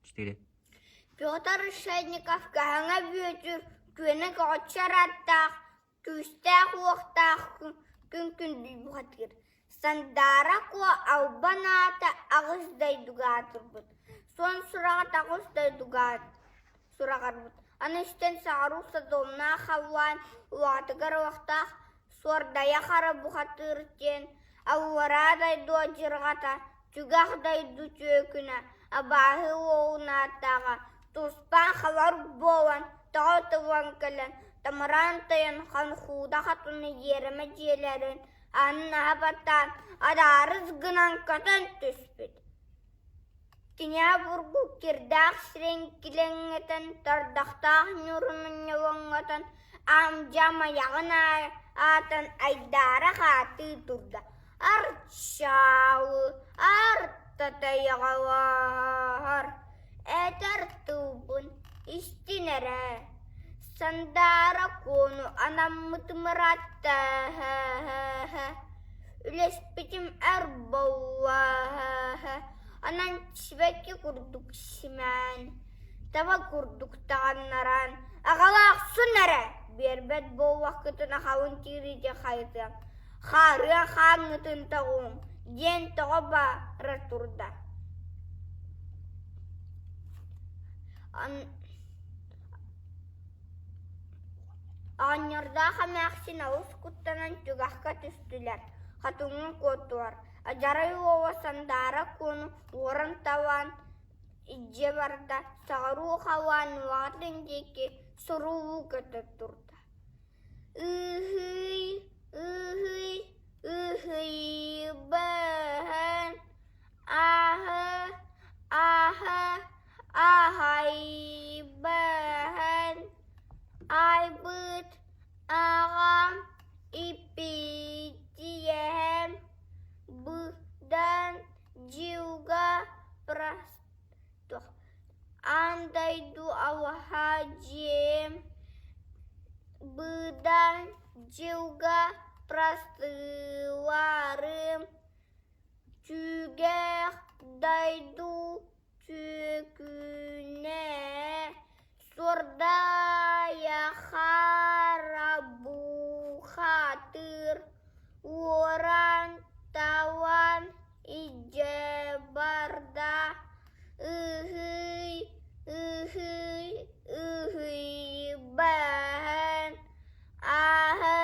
Четыре. Петр Решетников Көһөҥө Бүөтүр күөнэ көҕөччөр ааттаах, күүстээх-уохтаах күн күндү бухатыыр. Сандаара Куо албан аата аҕыс дойдуга аатырбыт, суон сураҕа таҕыс дойдуга сураҕырбыт. Аны истэн саҕаруу содуомнаах халлаан улаатыгар уохтаах Суордайа Хара бухатыыр диэн аллараа дойду адьырҕата, түгэх дойду түөкүнэ, абааһы уолун ааттааҕа, туспаан халар буолан, тоҕо тыллан кэлэн, тамараан тойон ханхууда хатыны иэримэ дьиэлэрин аанын аһа баттаан, адаарыс гынан көтөн түспүт. Кини обургу кирдээх сирин килэҥҥэтэн, тордохтоох ньуурун ньолоҥнотон, аам-дьаам айаҕын аатан айдаара хаатыы турда: «Арчаалы, артатайаҕалаһар, этэр тылбын истин эрэ, Сандаара Куону анаммытым ыраатта Үлэспитим эр буолла, онон сибэкки курдук симээн, таба курдук таҕыннаран, аҕалаах сун эрэ биэрбэт буоллаххытына халыҥ тириитэ хайытыам, хаарыа хааҥҥытын тоҕуҥ диэн тоҕо бара турда. Оҕонньордоох эмээхсин олус куттанан түгэххэ түстүлэр, хотуҥҥа куоттулар. Адьарай уола Сандаара Куону уоран-талаан илдьэ барда, соҕуруу халаан улаҕатын диэки сурулуу көтө турда. Ыыһый, ыыһый, ыыһыйбыһын, ааһы, ааһы, Аһайбыһын айбыт аҕам иппитиэһэм быдан дьылга Аан дойду алаһа дьиэм быдан дьылга простыларым Түгэх дойду түөкүнэ Суордайа хара бухатыыр уоран-талан илдьэ барда Ыһый, ыһый, ыһыйбаһын, аһы,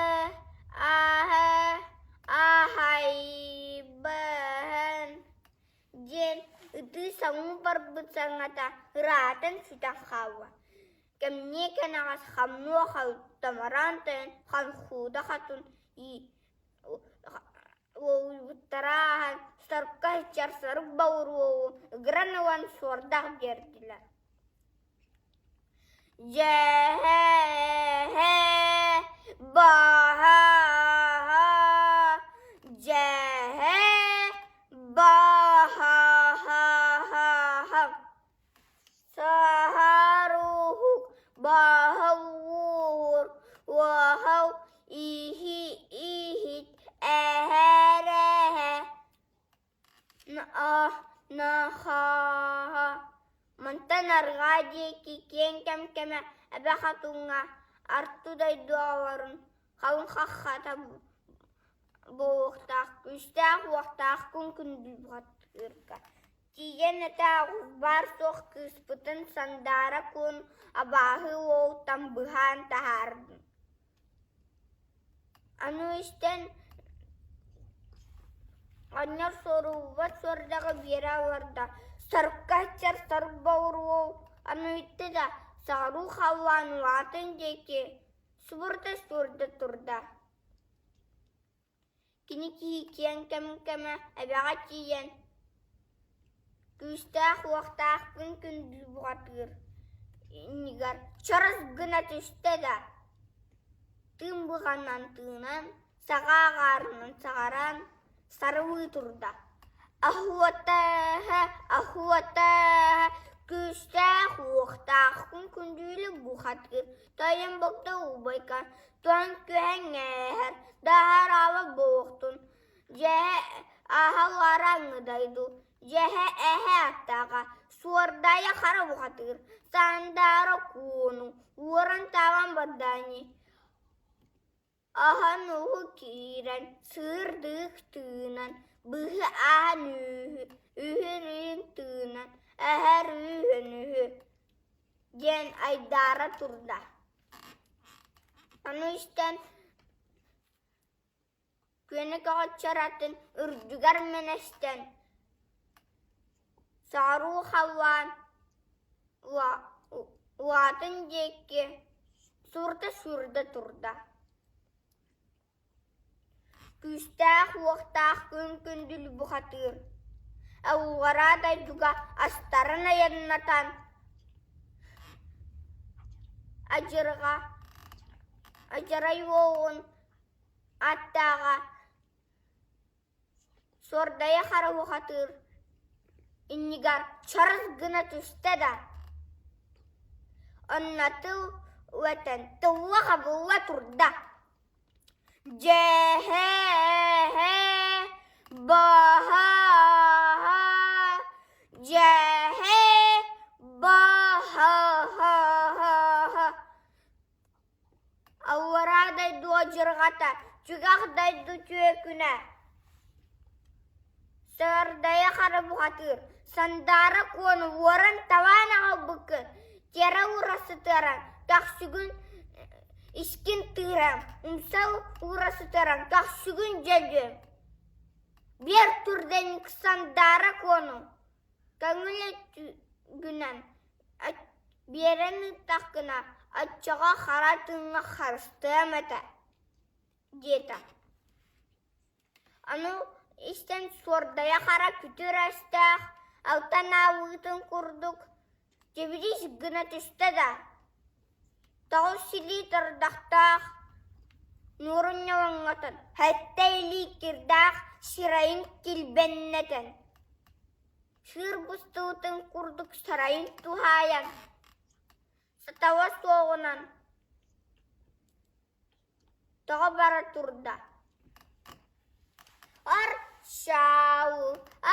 аһы, аһайбаһын диэн ытыы соҥуу барбыт саҥата ыраатан сүтэн хаалла. Кэмниэ кэнэҕэс хамнуо томороон тойон ханхууда хотун уолуйбуттара ааһан сорукка сыччар сорук боҕуруоҕу ыгыран ылан суордах биэрдилэр. Дьэһэ баһа дьэһэ баһа Саһаруһук баһылуур уоһау иһи иһит эһэрэһэ Наһаа Мантан арҕаа диэки киэҥ кэм-кэмэ Эбэ Хотуҥҥа Арту дойду оҕолорун халыҥ хаххата буолуохтаах, күүстээх-уохтаах күн күндү Тиийэн этэ баар-суох кыыспытын Сандаара Куун абааһы уолуттан быһаан таһаардым Аны истэн оҕонньор суоруллубат суордаҕы биэрэ олордо, сорукка сылдьар сорук боҕуруол аны ыйытта да, соҕуруу халлаан улаатын диэки субурута суурда турда. Кини киһи киэҥ кэм-кэмэ эбэҕэ тиийэн, күүстээх-уохтаах күн күндү бухатыыр иннигэр чорос гына түстэ да, тыын быҕанан тыынан, саҕа аҕаарынан саҕаран, сарылыы турда. Аһуотааһа, аһуотааһа, күүстээх-уохтаах күн күндүлү бухатыыр, тойон богдо убайка, туон күһэҥҥээһэр, даһараала буолуохтун, дьэһэ аһалараҥҥы дойду, дьэһэ эһэ аттааҕа. Суордаайа хара бухатыыр, Сандаара Куону уоран-таабан бардаани Аһан уһу киирэн, сыырдык тыынан, быһы ааһан үһү, үһүрүн тыынан, эһэр үһүн үһү диэн айдаара турда. Ону истэн Күөнэ көҕөччөр атын үрдүгэр мэнэстэн, соҕуруу халлаан уотун диэки сурда-сурда турда. Күүстээх-уохтаах күн күндүл бухатыыр, аллараа дойдуга астарын айаннатан, адьырҕа адьарай уолун аттааҕа Суордайа хара бухатыыр иннигэр чарыс гына түстэ да, онно тыл үөтэн тылла-хабылла турда: «Дьээһээ, баһаа, дьээһээ, баһаа!» Аллараа дойду адьырҕата, түгэх дойду түөкүнэ Сырдайа хара бухатыыр, Сандаара Куону уоран-талаан аҕалбыккын, тиэрэ уура сытыаран, көхсүгүн искин тыыран, умса уура сытыаран, көхсүгүн дьөлүөм. Биэр түрдэнник Сандаара Куону көҥүл өттүгүнэн биэрэн ыыттаххына, оччоҕо хара тыыҥҥа харыстыам этэ диэтэ. Аны истэн суордайа хара күтүр өстөөх алтан аалыытын курдук тибирис гына түстэ да, 9 илии тордохтоох нуурун ньолоҥнотон, 7 илии кирдээх сирайын килбэннэтэн, сыыр быстыбытын курдук сарайын туһаайан, сатала суоҕунан тоҕо бара турда. Арчаал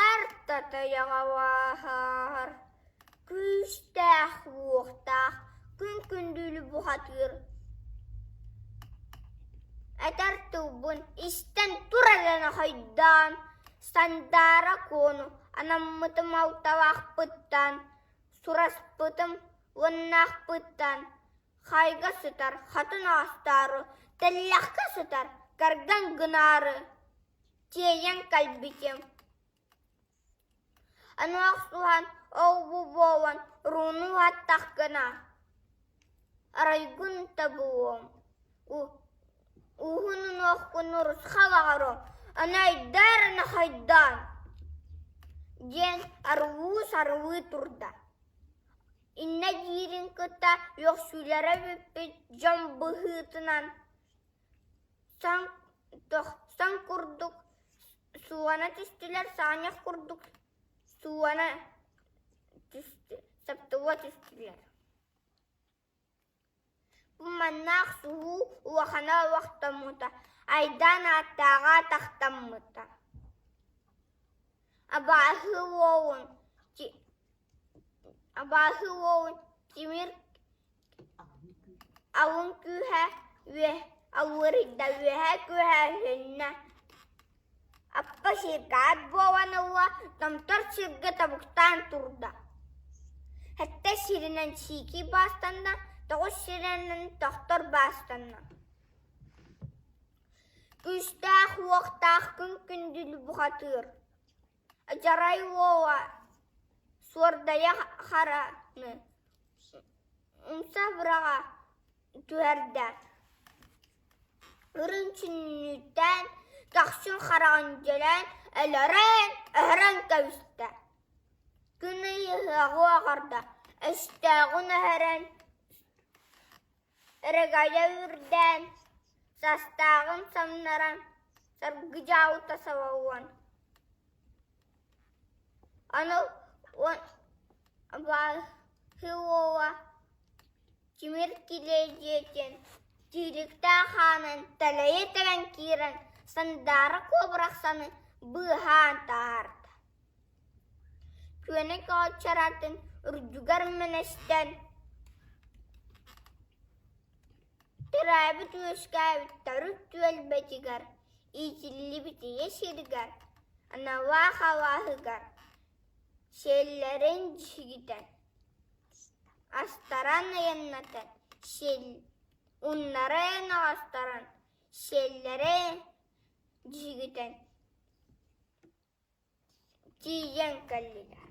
артатайаҕалааһар, күүстээх уохтаах күн күндүлү бухатыыр Этэр тылбын истэн тур эрэ хойдоон, Сандаара Куону анаммытым алталаахпыттан, сураспытым уоннаахпыттан Хайга сытар хатын аастаары, тэллэххэ сытар кэргэн гынаары тиэйэн кэлбитим. Аны охсуһан ол-бу буолан урууну уһаттаххына, арайгын табыллыам, ууһун унуоххун урусхал оҥоруом, аны айдаар хайдаан диэн арылыы-сарылыы турда. Иннэ диирин кытта үөхсүүлэрэ бүппүт дьон быһыытынан тохсон курдук суулана түстүлэр, саанньах курдук суулана саптылла түстүлэр. Бу маннаах суһуу улахана олохтоммута, айдаан ааттааҕа атахтаммыта. Абааһы уолун Абааһы уолун тимир алын күүһэ алларыйда үөһэ күүһэ өһүннэ Аппа сиргэ ат буолан ылла, томтор сиргэ тобуктаан турда. Сэттэ сиринэн сиикий баастанна, 9 сиринэн тохтор баастанна. Күүстээх-уохтаах күн күндүл бухатыыр. Дьарай уола суордайа хараны умса быраҕа түһэрдэ. Үрүҥ сүнньүттээн, көхсүн хараҕын дьөлөөн, өлөрөн, өһөрөн кэбистэ. Күн ый ыһыаҕы оҕордо, өстөөҕүн өһөрөн, Өрөгөйө үрдээн, састааҕын самнаран, саргыдьаабыта салаллан Аны Василова тимир килиэдьиэтин тиириктээх аанын тэлэйэ тэбэн киирэн Сандаара куобарахсаны быыһаан таһаарда. Күөнэ көҕөччөр үрдүгэр мэнэстэн Төрөөбүт-үөскээбит төрүт түөлбэтигэр, иитиллибит ийэ сиригэр, аналлаах алааһыгар сиэллэрин дьигитэн, астаран айаннатан, уннарын оҕустаран, сиэллэрин дьигитэн тиийэн кэллилэр.